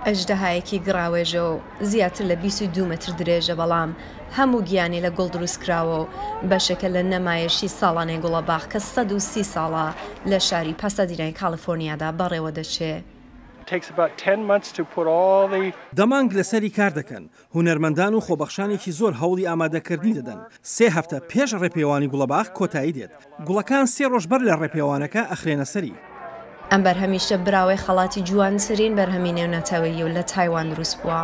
ئەژدەهایەکی گڕاوێژە و زیاتر لە 22 مەتر درێژە بەڵام هەموو گیانی لە گوڵ دروست کراوە و بەشێکە لە نەمایشی ساڵانەی گوڵەباخ کە 130 ساڵە لە شاری پاسادینای کالیفۆرنیادا بەڕێوە دەچێ. دە مانگ لەسەری کار دەکەن، هونەرمەندان و خۆبەخشانێکی زۆر هەوڵی ئامادەکردنی دەدەن، سێ هەفتە پێش ڕێپێوانی گوڵەباخ کۆتایی دێت، گوڵەکان سێ ڕۆژ بەر لە ڕێپێوانەکە ئەخرێنە سەری. ئەم بەرهەمیشە براوەی خەڵاتی جوانترین بەرهەمی نێونەتەوەیی و لە تایوان دروست بووە.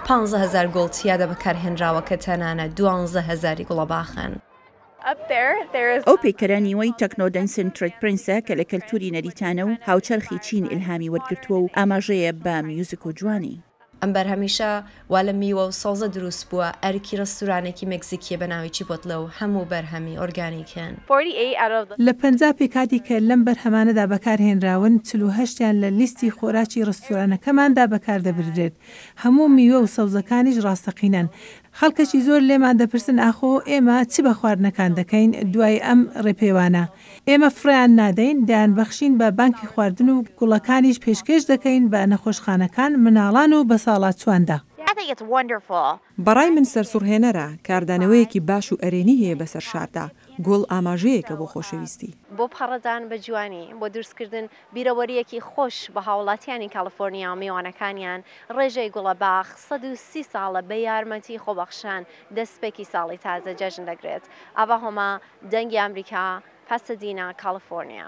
15,000 گوڵ تیادا بەکارهێنراوە کە تەنانەت 12 هەزاری گوڵەباخن. ئەو پەیکەرە نیوەی تەکنۆ دەنسن ترێد پرینسە کە لە کەلتوری نەریتانە و هاوچەرخی چین ئیلهامی وەرگرتووە و ئاماژەیە بە میوزک و جوانی. ئەم بەرهەمیشە وا لە میوە و سەوزە دروست بووە، ئەرکی ڕێستورانێکی مەکزیکییە بە ناوی چیپۆتلە و هەموو بەرهەمی ئۆرگانیکن. لە 50 پێکهاتی کە لەم بەرهەمانەدا بەکارهێنراون، 48 یان لە لیستی خۆراکی ڕێستورانەکەماندا بەکاردەبردرێت، هەموو میوە و سەوزەکانیش ڕاستەقینەن. خەڵکەکی زۆر لێمان دەپرسن ئاخۆ ئێمە چ بە خواردنەکان دەکەین دوای ئەم ڕێپێوانە؟ ئێمە فڕێیان نادەین، دەیانبەخشین بە بانکی خواردن و گوڵەکانیش پێشکێش دەکەین بە نەخۆشخانەکان، مناڵان و بەساڵاچوواندا. بەڕای من سەرسوڕهێنەرە، کاردانەوەیەکی باش و ئەرێنی هەیە بەسەر شاردا، گوڵ ئاماژەیەکە بۆ خۆشەویستی. بۆ پەڕەدان بە جوانی، بۆ دروستکردن بیرەوەرییەکی خۆش بە هاوڵاتیانی کالیفۆرنیا و میوانەکانیان، ڕێژەی گوڵەباخ 130 ساڵە بە یارمەتی خۆبەخشان دەستپێکی ساڵی تازە جەژن دەگرێت. ئاڤا هۆما، دەنگی ئەمریکا، پاسەدینا، کالیفۆرنیا.